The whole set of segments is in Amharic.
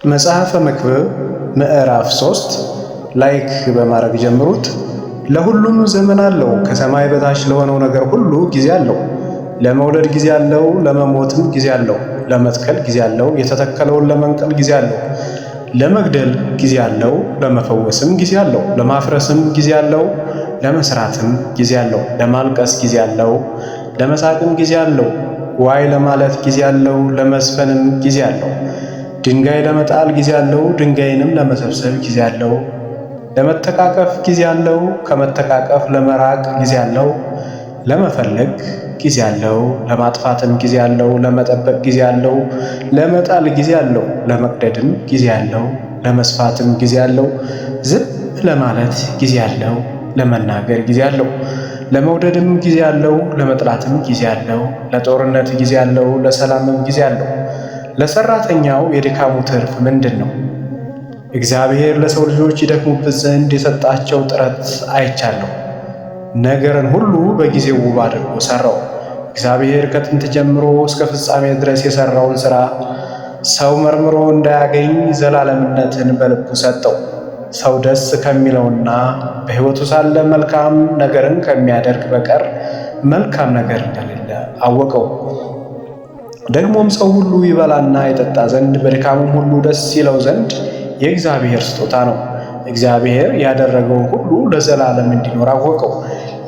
መጽሐፈ መክብብ ምዕራፍ 3 like በማድረግ ጀምሩት። ለሁሉም ዘመን አለው፣ ከሰማይ በታች ለሆነው ነገር ሁሉ ጊዜ አለው። ለመውለድ ጊዜ አለው፣ ለመሞትም ጊዜ አለው። ለመትከል ጊዜ አለው፣ የተተከለውን ለመንቀል ጊዜ አለው። ለመግደል ጊዜ አለው፣ ለመፈወስም ጊዜ አለው። ለማፍረስም ጊዜ አለው፣ ለመስራትም ጊዜ አለው። ለማልቀስ ጊዜ አለው፣ ለመሳቅም ጊዜ አለው። ዋይ ለማለት ጊዜ አለው፣ ለመዝፈንም ጊዜ አለው። ድንጋይ ለመጣል ጊዜ አለው፣ ድንጋይንም ለመሰብሰብ ጊዜ አለው። ለመተቃቀፍ ጊዜ አለው፣ ከመተቃቀፍ ለመራቅ ጊዜ አለው። ለመፈለግ ጊዜ አለው፣ ለማጥፋትም ጊዜ አለው። ለመጠበቅ ጊዜ አለው፣ ለመጣል ጊዜ አለው። ለመቅደድም ጊዜ አለው፣ ለመስፋትም ጊዜ አለው። ዝም ለማለት ጊዜ አለው፣ ለመናገር ጊዜ አለው። ለመውደድም ጊዜ አለው፣ ለመጥላትም ጊዜ አለው። ለጦርነት ጊዜ አለው፣ ለሰላምም ጊዜ አለው። ለሰራተኛው የድካሙ ትርፍ ምንድን ነው? እግዚአብሔር ለሰው ልጆች ይደክሙበት ዘንድ የሰጣቸው ጥረት አይቻለሁ። ነገርን ሁሉ በጊዜው ውብ አድርጎ ሰራው። እግዚአብሔር ከጥንት ጀምሮ እስከ ፍጻሜ ድረስ የሰራውን ሥራ ሰው መርምሮ እንዳያገኝ ዘላለምነትን በልቡ ሰጠው። ሰው ደስ ከሚለውና በሕይወቱ ሳለ መልካም ነገርን ከሚያደርግ በቀር መልካም ነገር እንደሌለ አወቀው። ደግሞም ሰው ሁሉ ይበላና ይጠጣ ዘንድ በድካሙም ሁሉ ደስ ይለው ዘንድ የእግዚአብሔር ስጦታ ነው። እግዚአብሔር ያደረገውን ሁሉ ለዘላለም እንዲኖር አወቀው።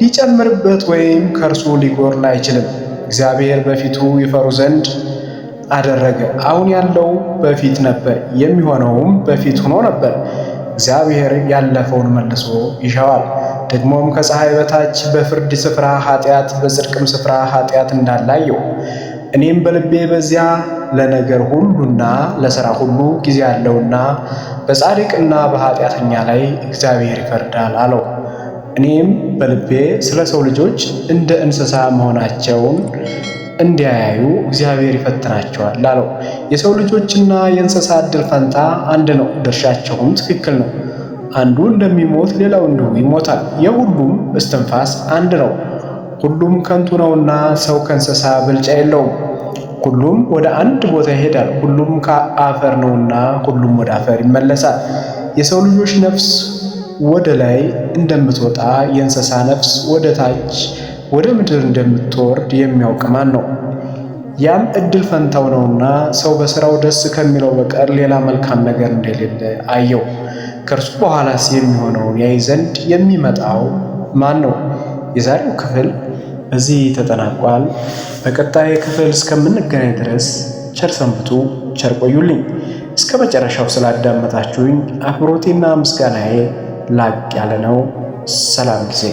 ሊጨምርበት ወይም ከእርሱ ሊጎድል አይችልም። እግዚአብሔር በፊቱ ይፈሩ ዘንድ አደረገ። አሁን ያለው በፊት ነበር፣ የሚሆነውም በፊት ሆኖ ነበር። እግዚአብሔር ያለፈውን መልሶ ይሻዋል። ደግሞም ከፀሐይ በታች በፍርድ ስፍራ ኃጢአት፣ በጽድቅም ስፍራ ኃጢአት እንዳለ አየሁ። እኔም በልቤ በዚያ ለነገር ሁሉና ለሥራ ሁሉ ጊዜ አለውና በጻድቅና በኃጢአተኛ ላይ እግዚአብሔር ይፈርዳል አለው። እኔም በልቤ ስለ ሰው ልጆች እንደ እንስሳ መሆናቸውን እንዲያያዩ እግዚአብሔር ይፈትናቸዋል አለው። የሰው ልጆችና የእንስሳ ዕድል ፈንታ አንድ ነው፣ ድርሻቸውም ትክክል ነው። አንዱ እንደሚሞት ሌላው እንዲሁ ይሞታል። የሁሉም እስትንፋስ አንድ ነው። ሁሉም ከንቱ ነውና ሰው ከእንስሳ ብልጫ የለውም። ሁሉም ወደ አንድ ቦታ ይሄዳል። ሁሉም ከአፈር ነውና ሁሉም ወደ አፈር ይመለሳል። የሰው ልጆች ነፍስ ወደ ላይ እንደምትወጣ የእንስሳ ነፍስ ወደ ታች ወደ ምድር እንደምትወርድ የሚያውቅ ማን ነው? ያም እድል ፈንታው ነውና ሰው በሥራው ደስ ከሚለው በቀር ሌላ መልካም ነገር እንደሌለ አየው። ከእርሱ በኋላስ የሚሆነውን ያይ ዘንድ የሚመጣው ማን ነው? የዛሬው ክፍል በዚህ ተጠናቋል። በቀጣይ ክፍል እስከምንገናኝ ድረስ ቸር ሰንብቱ፣ ቸር ቆዩልኝ። እስከ መጨረሻው ስላዳመጣችሁኝ አክብሮቴና ምስጋናዬ ላቅ ያለ ነው። ሰላም ጊዜ።